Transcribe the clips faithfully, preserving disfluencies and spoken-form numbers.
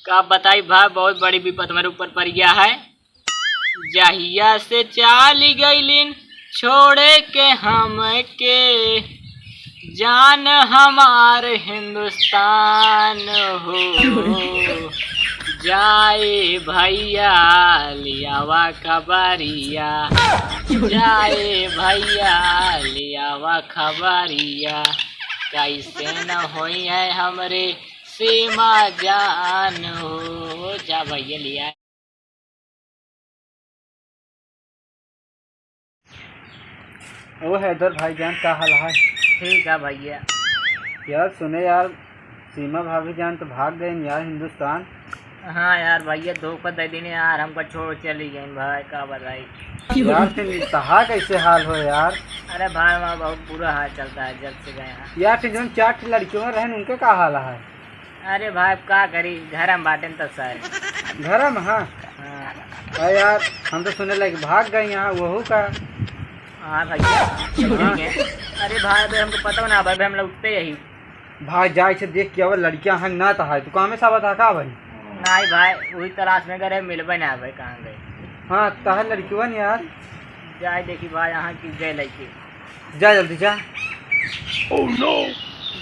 का बताई भाई, बहुत बड़ी विपत हमारे ऊपर पड़ गया है। जहिया से चाली गइलिन छोड़े के हमके, जान हमार हिंदुस्तान हो। जाए भैया लियावा खबरिया, जाए भैया लियावा खबरिया, कैसे न होई है हमरे सीमा जान हो। जा भैया लिया। ओ हैदर भाईजान, का हाल है? ठीक है भैया। यार सुने यार, सीमा भाभी जान तो भाग गए यार हिंदुस्तान। हाँ यार भैया, धोखा दे दीने यार, हमको छोड़ चली गई भाई, का बताई। यार फिर तहा कैसे हाल हो यार? अरे भाई, वहाँ बहुत बुरा हाल चलता है जब से गए हैं। यार फिर जो चार ठे लड़कियों में रहन, उनके का हाल है? अरे भाई, का करी, घर में बाटेन तो सर। घर में, हाँ? हाँ। अरे यार, हम तो सुने लगे भाग गए यहाँ, वहू का? हाँ भैया, हाँ। ठीक है। अरे भाई, अबे हमको पता ना, अबे हम लोग उठते यही। भाई, जाए से देख के आवे, लड़कियां हैं ना तो है, तू काम में साबत है का भाई? नहीं भाई, वही तलाश में करे, मिलबे ना भाई, कहाँ गए? हाँ, तहे लड़कियों ने यार। जाए देखी भाई, यहाँ की गए लड़की। जा जल्दी जा। Oh no!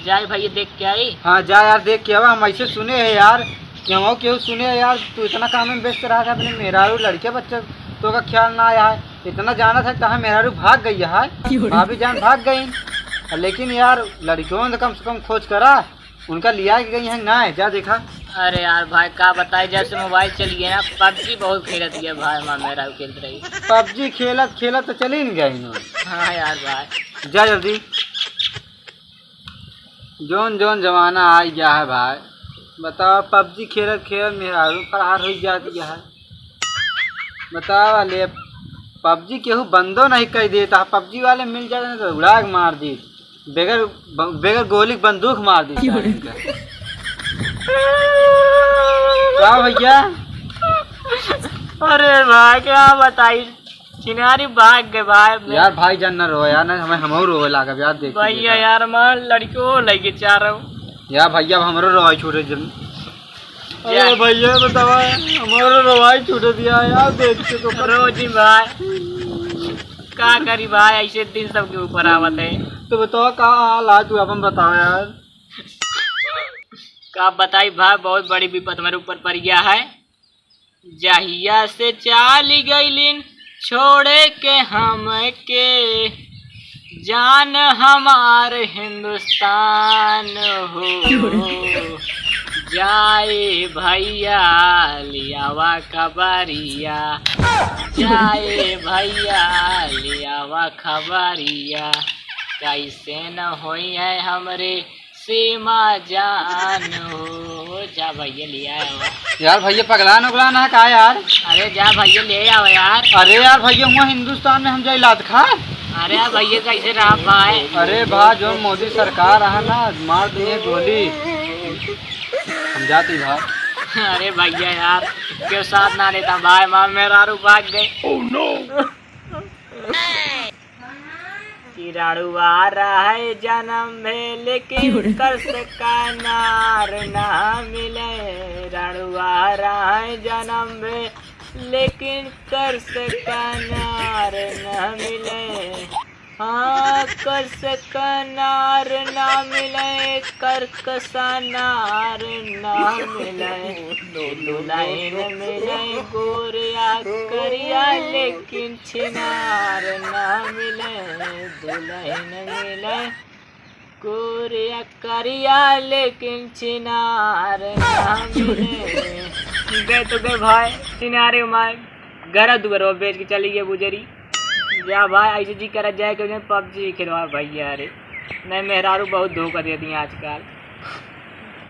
जाए भैया, देख के आई। हाँ, जा यार, देख के आवा। हम ऐसे सुने हैं यार कि हम केहू सुने हैं यार, तू इतना काम में व्यस्त रहा था, अपने मेहरारू, लड़के बच्चे तो का ख्याल ना आया है। इतना जाना था कहाँ मेहरारू भाग गई है, भाभी जान भाग गई। लेकिन यार लड़कियों ने कम से कम खोज करा, उनका लिया के गई है ना, जा देखा। अरे यार भाई, का बताई, जब से मोबाइल चल गया ना, पबजी बहुत खेलत है भाई, हमार मेहरारू खेलत रही। पबजी खेलत खेलत तो चली न गई ना। हाँ यार भाई। जा जल्दी। जौन जौन जमाना आ गया है भाई, बताओ, पबजी खेलत खेलत मेहरारू फरार हो जाती है। बताओ ले, पबजी केहू बंदो नहीं कर देता, पबजी वाले मिल जाते ना तो उड़ा के मार दी, बगैर ब-, बगैर गोली के बंदूक मार दी। का भैया? अरे भाई, क्या बताई, छिनारी भाग गए भाई। यार भाई जान ना रो यार, ना हमें, हमहू रोवे लागब यार, देख के भैया। यार, हमार लड़को लगे चारों। यार भैया, अब हमरो रोवाई छूटे जब। अरे भैया बतावा, हमरो रोवाई छूटे दिया यार, देख के तो। रोजी भाई, का करी भाई, ऐसे दिन सबके ऊपर आवत है। तो बतावा, का हाल है, तू अपन बतावा यार। का बताई भाई, बहुत बड़ी विपत हमारे ऊपर पड़ गया है। जहिया से चाली गइलिन छोड़े के हमके, जान हमार हिंदुस्तान हो। जाए भैया लियावा खबरिया, जाए भैया लियावा खबरिया, कैसे न होई है हमरे सीमा जान हो। जा भैया ले आवा। यार भैया पगलान उगलान है का यार? अरे जा भैया ले आवा यार। अरे यार भैया, हुआ हिंदुस्तान में हम जाई लात खा। अरे यार भैया, कैसे रहा भाई? अरे भा, जो मोदी सरकार है ना, मार दिए गोली। हम जाती भा। अरे भैया यार, क्यों साथ ना लेता भाई, मार मेहरारू भाग गए। कि रड़ुआ रहे जन्म भे, लेकिन कर सका नार ना मिले। रड़ुआ रहे जन्म भे, लेकिन कर सका नार ना मिले। हाँ, कर सका नार ना मिले, कर कसा नार ना मिले। दुलहिन मिले गोरिया करिया, लेकिन छिनार ना मिले, दुलहिन मिले गोरिया करिया, लेकिन छिनार ना मिले। गए तो गए भाई, छिनारे मार, घर दुआर बेच के चली गए बुजरी। जा भाई, ऐसे जी करा जाए कि उन्हें पबजी खेलवा भैया रे। नहीं, मेहरारू बहुत धोखा दे दिए आजकल।